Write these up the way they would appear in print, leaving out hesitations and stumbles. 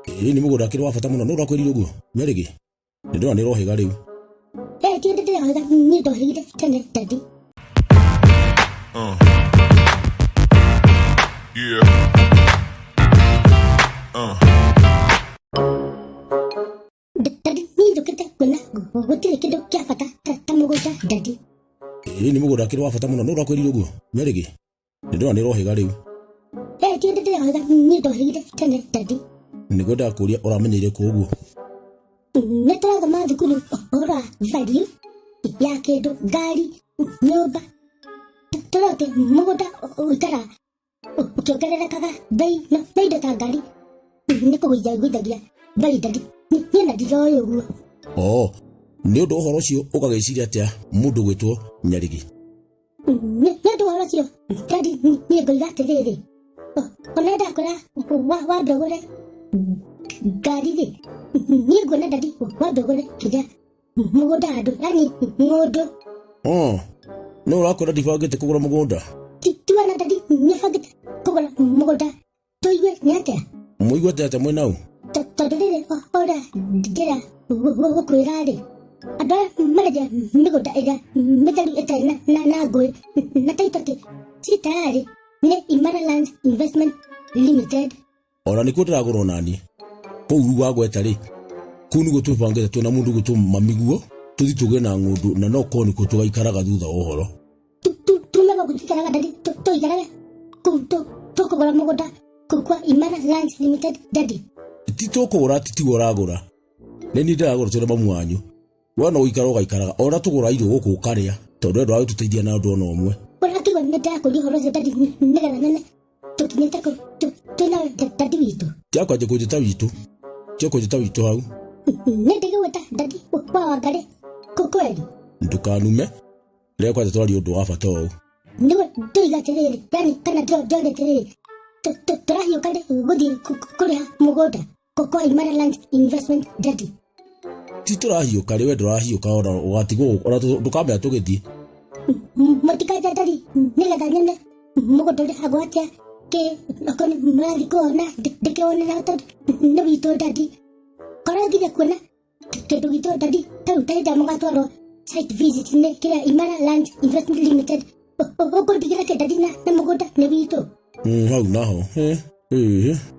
Ĩĩ nĩ mũgũnda akĩrĩ wa bata mũno, nũ ũrakwĩrire ũguo? Nyarĩgĩ. Nĩ ndona nĩ ũrohĩga rĩu. Eh, ti ndĩrohĩga, niĩ ndohĩgire tene daddy. Yeah. Daddy, niĩ njũkĩte kuona gũtirĩ kĩndũ kĩa bata ta mũgũnda daddy. Ĩĩ nĩ mũgũnda akĩrĩ wa bata mũno, nũ ũrakwĩrire ũguo? Nyarĩgĩ. Nĩ ndona nĩ ũrohĩga rĩu. Eh, ti ndĩrohĩga, niĩ ndohĩgire tene daddy. Nĩguo ndakũria ũramenyeire kũ ũguo? Nĩ tũrathoma thukuru ũhoro wa value ya kĩndũ, ngari, nyũmba. Tũrona atĩ mũgũnda ũikaraga ũkĩongererekaga bei, no indo ta ngari nĩ kũgũithia igũithagia bei daddy. Niĩ na ndiroĩ ũguo. Oo, nĩ ũndũ ũhoro ũcio ũgagĩciria atĩa mũndũ gwĩtwo Nyarĩgĩ? Nĩ ũndũ wa ũcio daddy, niĩ ngoiga atĩrĩrĩ, ona ndakwĩra wambe ũgũre ngari rĩ, niĩ nguona daddy wambe ũgũre kĩrĩa mũgũnda handũ, yani ng'ũndũ. Oh, nĩ ũrakwĩra ndibangĩte kũgũra mũgũnda? Ti wona daddy nĩ bangĩte kũgũra mũgũnda, tũigue nĩ atĩa? Mũigue atĩa mwĩ nau? Tondũ rĩrĩ ũrĩa ndĩra gũkwĩra rĩ, andũ arĩa marendia mĩgũnda ĩrĩa mĩtheru ĩtarĩ na ngũĩ na taitũ atĩ ci tayari nĩ Imara Lands Investment Limited. Ona nĩkuo ndĩragũra onaniĩ kũu rĩu wagweta rĩ, kũu nĩguo twĩbangĩte twĩna mũndũ ũgwĩtwo mamiguo tũthiĩ tũgĩe na ng'ũndũ na no korwo nĩkuo tũgaikaraga thutha wa ũhoro. Tume gũkũ tũikaraga daddy, tũikarage kũu tũkũgũra mũgũnda kũu kwa Imara Lands Limited daddy. Ti tũkũgũra, ti tiwe ũragũra, nĩ niĩ ndĩragũra twĩna mamu wanyu. We no gũikara ũgaikaraga ona tũgũra irio gũkũ ũkarĩa, tondũ we ndũragĩtũteithia na ũndũ ona ũmwe. Ũrakĩigua nĩ ndĩrakũria ũhoro ũcio daddy, nĩgetha nyone tũkinyĩte kũ twĩna daddy witũ. Tiga kwanjia kũnjĩta witũ, tiga kũnjĩta witũ hau. Nĩ ndĩgĩgwĩta daddy wa Wangarĩ kweli? Ndũkanume rĩrĩa kwanja tũraria ũndũ wa bata ũũ. Nĩguo ndoiga atĩrĩrĩ, yani kana ndĩrona atĩrĩrĩ, tũrahiũka rĩ gũthiĩ kũrĩha mũgũnda kwa Imara Lands Investment daddy. Ti tũrahiũka rĩ, we ndũrahiũka ona ũgatigwo ona ndũkamenya tũgĩthiĩ. Mũtikanja daddy, nĩgetha nyone mũgũnda ũrĩhagwo atĩa, kĩ okorwo nĩ mũrathiĩ kuona ndĩkĩwonera tondũ nĩ witũ daddy. Korwo nginya kuona kĩndũ gitũ daddy, tarĩu ta hĩndĩ ĩrĩa mũgatwarwo site visit nĩ kĩrĩa Imara Lands Investment Limited, ũkũndigĩra kĩ daddy na mũgũnda nĩ witũ. Hau naho.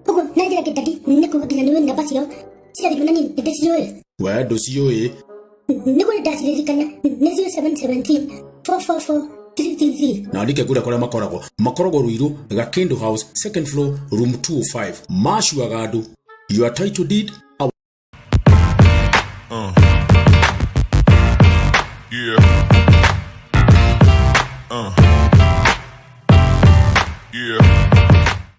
Ũguo na njĩra kĩ daddy nĩ kuga nginya nĩũĩ namba ciao cia thimũ na niĩ nĩndĩciũĩ. We ndũciũĩ. Nĩguo nĩndaciririkana nĩ 0717 444 333. Na andike kũrĩa kũrĩa makoragwo. Makoragwo Ruiru, Gakĩndũ House, second floor, room 205. Macuaga andũ. Your title deed. Yeah. Yeah.